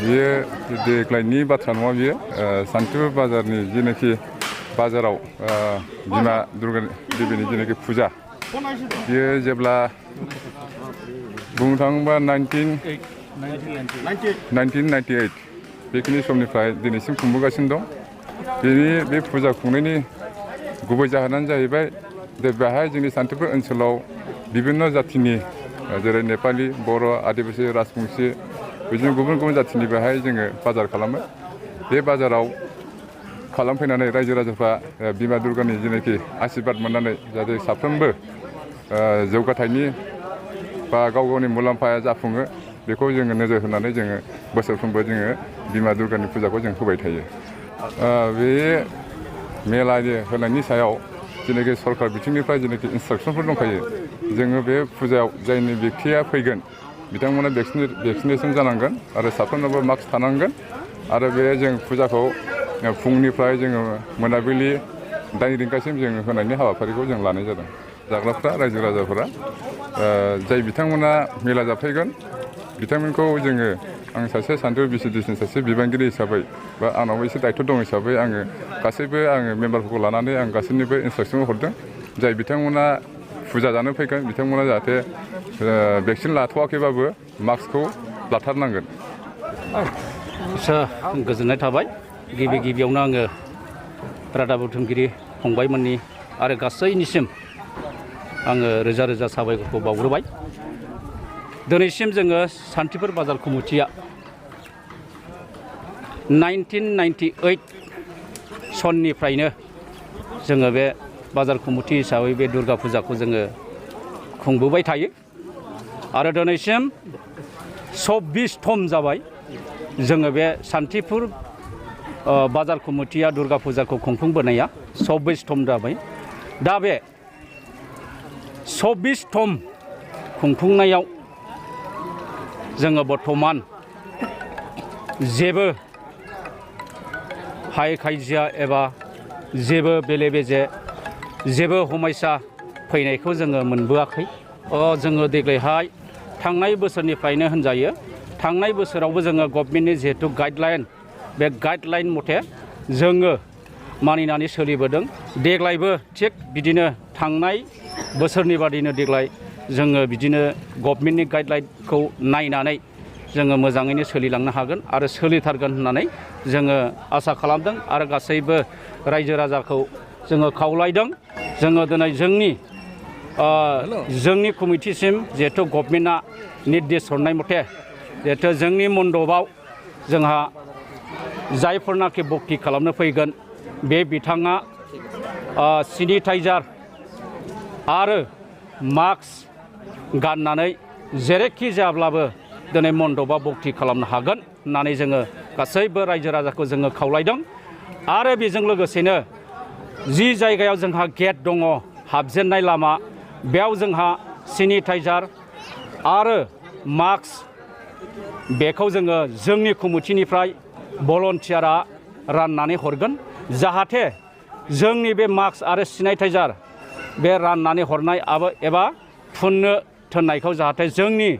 बियो देग्लायनि बाथ्रा नङा बियो सान्तिपुर बाजारनि जेनाखि बाजाराव बिमा दुर्गा देवीनि जेनाखि फुजा बियो जेब्ला बुंनो थाङोबा 1998 बेखिनि समनिफ्राय दिनैसिम खुंबोगासिनो दं। बे फुजा खुंनायनि गुबै जाहोनानो जाहैबाय बेहाय जोंनि सान्तिपुर ओनसोलाव बिभिन्न जाथिनि जेरै नेपालि, बर', आदिबासि, राजबंसि बिदिनो गुबुन गुबुन जाथिनि बेहाय जोङो बाजार खालामो। बे बाजाराव खालामफैनानै रायजो राजाफ्रा बिमा दुर्गानि जेनाखि आशीर्बाद मोननानै जाहाथे साफ्रोमबो जौगाथायनि बा गाव गावनि मुलाम्फाया जाफुङो बेखौ जोङो नोजोर होनानै जोङो बोसोरफ्रोमबो जोङो बिमा दुर्गानि फुजाखौ जों होबाय थायो। बे मेला होनायनि सायाव जेनाखि सरकार बिथिंनिफ्राय जेनाखि इन्सट्राक्सनफोर दंखायो जोङो बे फुजायाव जायनि बेक्तिया फैगोन बिथांमोना भेक्सिनेसन जानांगोन आरो साफ्रोमनावबो मास्क थानांगोन आरो बे जों फुजाखौ फुंनिफ्राय जोङो मोनाबिलि 8 रिंगासिम जोङो होनायनि हाबाफारिखौ जों लानाय जादों। जाग्राफ्रा रायजो राजाफोरा जाय बिथांमोना मेला जाफैगोन बिथांमोनखौ जोङो आं सासे सान्तिपुर VCDCनि सासे बिबानगिरि हिसाबै बा आंनावबो एसे दायथ' दं हिसाबै आङो गासैबो मेम्बारफोरखौ लानानै आं गासैनिबो इन्सट्राक्सन हरदों। जाय बिथांमोना फुजा जानो फैगोन बिथांमोना जाहाथे भेक्सिन लाथ'वाखैबाबो मास्कखौ लाथारनांगोन। गोजोननाय थाबाय। गिबियावनो आङो रादाब बुथुमगिरि फंबायमोननि आरो गासैनिसिम आङो रोजा रोजा साबायखरखौ बावग्रोबाय। दिनैसिम जोङो सान्तिपुर बाजार कमिटिया 1998 सननिफ्रायनो जोङो बे बाजार कमिटि हिसाबै बे दुर्गा फुजाखौ जोङो खुंबोबाय थायो आरो दिनैसिम 24 थम जाबाय जोङो बे सान्तिपुर बाजार कमिटिया दुर्गा फुजाखौ खुंफुंबोनाया 24 थम जाबाय। दा बे 24 थम खुंफुंनायाव जोङो बर्थमान जेबो हाय खायजिया एबा जेबो बेले बेजे जेबो समस्या फैनायखौ जोङो मोनबोआखै। जोङो देग्लायहाय थांनाय बोसोरनिफ्रायनो होनजायो थांनाय बोसोरावबो जोङो गभर्नमेन्टनि जिहेतु गाइडलाइन बे गाइडलाइन मथे जोङो मानिनानै सोलिबोदों। देग्लायबो थिग बिदिनो थांनाय बोसोरनि बादिनो देग्लाय जोङो बिदिनो गभर्नमेन्टनि गाइडलाइनखौ नायनानै जोङो मोजाङैनो सोलिलांनो हागोन आरो सोलिथारगोन होननानै जोङो आसा खालामदों आरो गासैबो रायजो राजाखौ जोङो खावलायदों। जोङो दिनै जोंनि कमिटिसिम जिहेतु गभर्नमेन्टआ निर्देश हरनाय मथे जिहेतु जोंनि मण्डपआव जोंहा जायफोरनाखि भक्ति खालामनो फैगोन बे बिथाङा सेनिटाइजार आरो मास्क गाननानै जेरैखि जाब्लाबो दिनै मण्डपआव भक्ति खालामनो हागोन होननानै जोङो गासैबो रायजो राजाखौ जोङो खावलायदों। आरो बेजों लोगोसेनो जि जायगायाव जोंहा गेट दङ हाबजेननाय लामा बेयाव जोंहा सेनिटाइजार आरो मास्क बेखौ जोङो जोंनि कमिटिनिफ्राय भलन्टियारा राननानै हरगोन जाहाथे जोंनि बे मास्क आरो सेनिटाइजार बे राननानै हरनाय एबा फुननो थोननायखौ जाहाथे जोंनि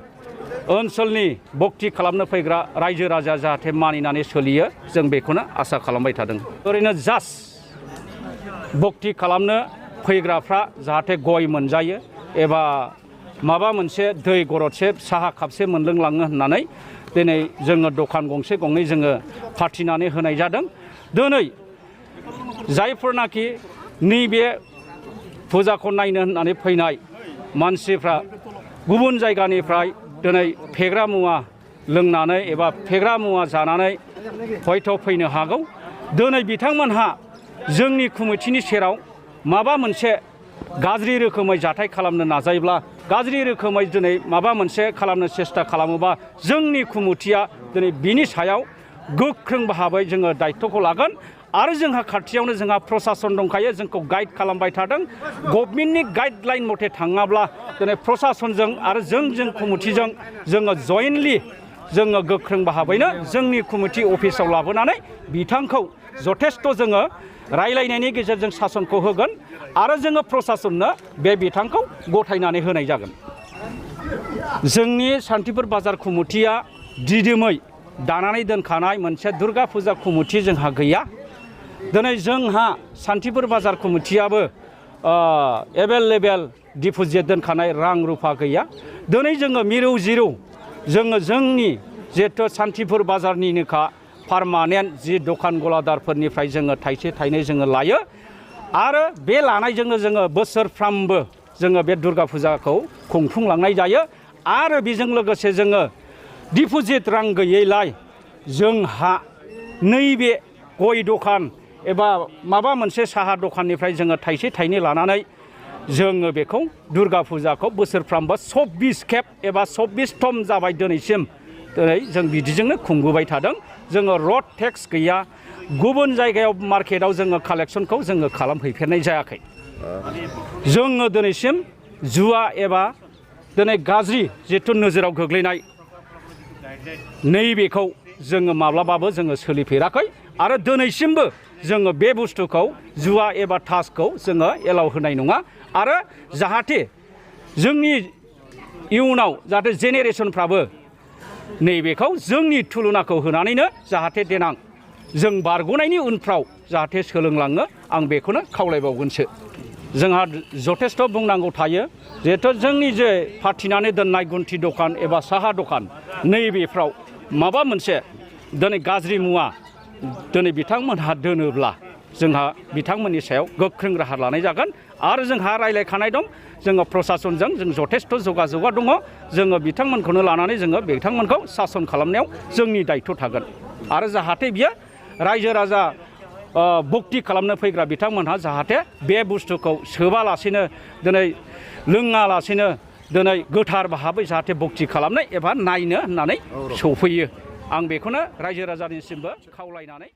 ओनसोलनि भक्ति खालामनो फैग्रा रायजो राजा जाहाथे मानिनानै सोलियो जों बेखौनो आसा खालामबाय थादों। ओरैनो जास्ट भक्ति खालामनो फैग्राफ्रा जाहाथे गय मोनजायो एबा माबा मोनसे दै गरदसे साहा कापसे मोनलोंलाङो होननानै दिनै जोङो दखान गंसे गंनै जोङो फाथिनानै होनाय जादों। दिनै जायफोरनाखि नैबे फुजाखौ नायनो होननानै फैनाय मानसिफ्रा गुबुन जायगानिफ्राय दिनै फेग्रा मुवा लोंनानै एबा फेग्रा मुवा जानानै हयथ' फैनो हागौ। दिनै बिथांमोनहा जोंनि कमिटिनि सेराव माबा मोनसे गाज्रि रोखोमै जाथाय खालामनो नाजायोब्ला गाज्रि रोखोमै दिनै माबा मोनसे खालामनो सेस्था खालामोबा जोंनि कमिटिया दिनै बिनि सायाव गोख्रों भाबै जोङो दायित्वखौ लागोन आरो जोंहा खाथियावनो जोंहा प्रसासन दंखायो जोंखौ गाइड खालामबाय थादों। गभर्नमेन्टनि गाइडलाइन मथे थाङाब्ला दिनै प्रसासनजों आरो जों कमिटिजों जोङो जयेन्टलि जोङो गोख्रों भाबैनो जोंनि कमिटि अफिसाव लाबोनानै बिथांखौ जथेस्थ' जोङो रायलायनायनि गेजेरजों सासनखौ होगोन आरो जोङो प्रसासननो बे बिथांखौ गथायनानै होनाय जागोन। जोंनि सान्तिपुर बाजार कमिटिया दिदोमै दानानै दोनखानाय मोनसे दुर्गा फुजा कमिटि जोंहा गैया। दिनै जोंहा सान्थिपुर बाजार कमिटियाबो एभेलेबेल डिप'जिट दोनखानाय रां रुफा गैया। दिनै जोङो मिरौ जिरौ जोङो जोंनि जिहेथु सान्थिपुर बाजारनिनोखा पारमानेन्ट जि दखान गलादारफोरनिफ्राय जोङो थाइसे थाइनै जोङो लायो आरो बे लानायजोंनो जोङो बोसोरफ्रामबो जोङो बे दुर्गा फुजाखौ खुंफुंलांनाय जायो। आरो बेजों लोगोसे जोङो डिप'जिट रां गैयैलाय जोंहा नैबे गय दखान एबा माबा मोनसे साहा दखाननिफ्राय जोङो थाइसे थाइनै लानानै जोङो बेखौ दुर्गा फुजाखौ बोसोरफ्रामबो 24 खेब एबा 24 थम जाबाय दिनैसिम। दिनै जों बिदिजोंनो खुंबोबाय थादों। जोङो रड टेक्स गैया, गुबुन जायगायाव मार्केटआव जोङो कालेक्सनखौ जोङो खालामहैफेरनाय जायाखै। जोङो दिनैसिम जुवा एबा दिनै गाज्रि जिथु नोजोराव गोग्लैनाय नैबेखौ जोङो माब्लाबाबो जोङो सोलिफेराखै आरो दिनैसिमबो जोङो बे बुस्थुखौ जुवा एबा तासखौ जोङो एलाउ होनाय नङा। आरो जाहाथे जोंनि इयुनाव जाहाथे जेनेरेसनफ्राबो नैबेखौ जोंनि थुलुनाखौ होनानैनो जाहाथे देनां जों बारग'नायनि उनफ्राव जाहाथे सोलोंलाङो आं बेखौनो खावलायबावगोनसो। जोंहा जथेस्थ' बुंनांगौ थायो। जिहेथु जोंनि जे फाथिनानै दोननाय गुन्थि दखान एबा साहा दखान नैबेफ्राव माबा मोनसे दिनै गाज्रि मुवा दिनै बिथांमोनहा दोनोब्ला जोंहा बिथांमोननि सायाव गोख्रों राहा लानाय जागोन। आरो जोंहा रायज्लायखानाय दं, जोङो प्रसासनजों जों जथेस्थ' जगाजगा दङ। जोङो बिथांमोनखौनो लानानै जोङो बिथांमोनखौ सासन खालामनायाव जोंनि दायथ' थागोन। आरो जाहाथे बियो रायजो राजा भक्ति खालामनो फैग्रा बिथांमोनहा जाहाथे बे बुस्थुखौ सोबालासिनो दिनै लोङालासिनो दिनै गोथार भाबै जाहाथे भक्ति खालामनो एबा नायनो होननानै सफैयो। आं बेखौनो रायजो राजानिसिमबो खावलायनानै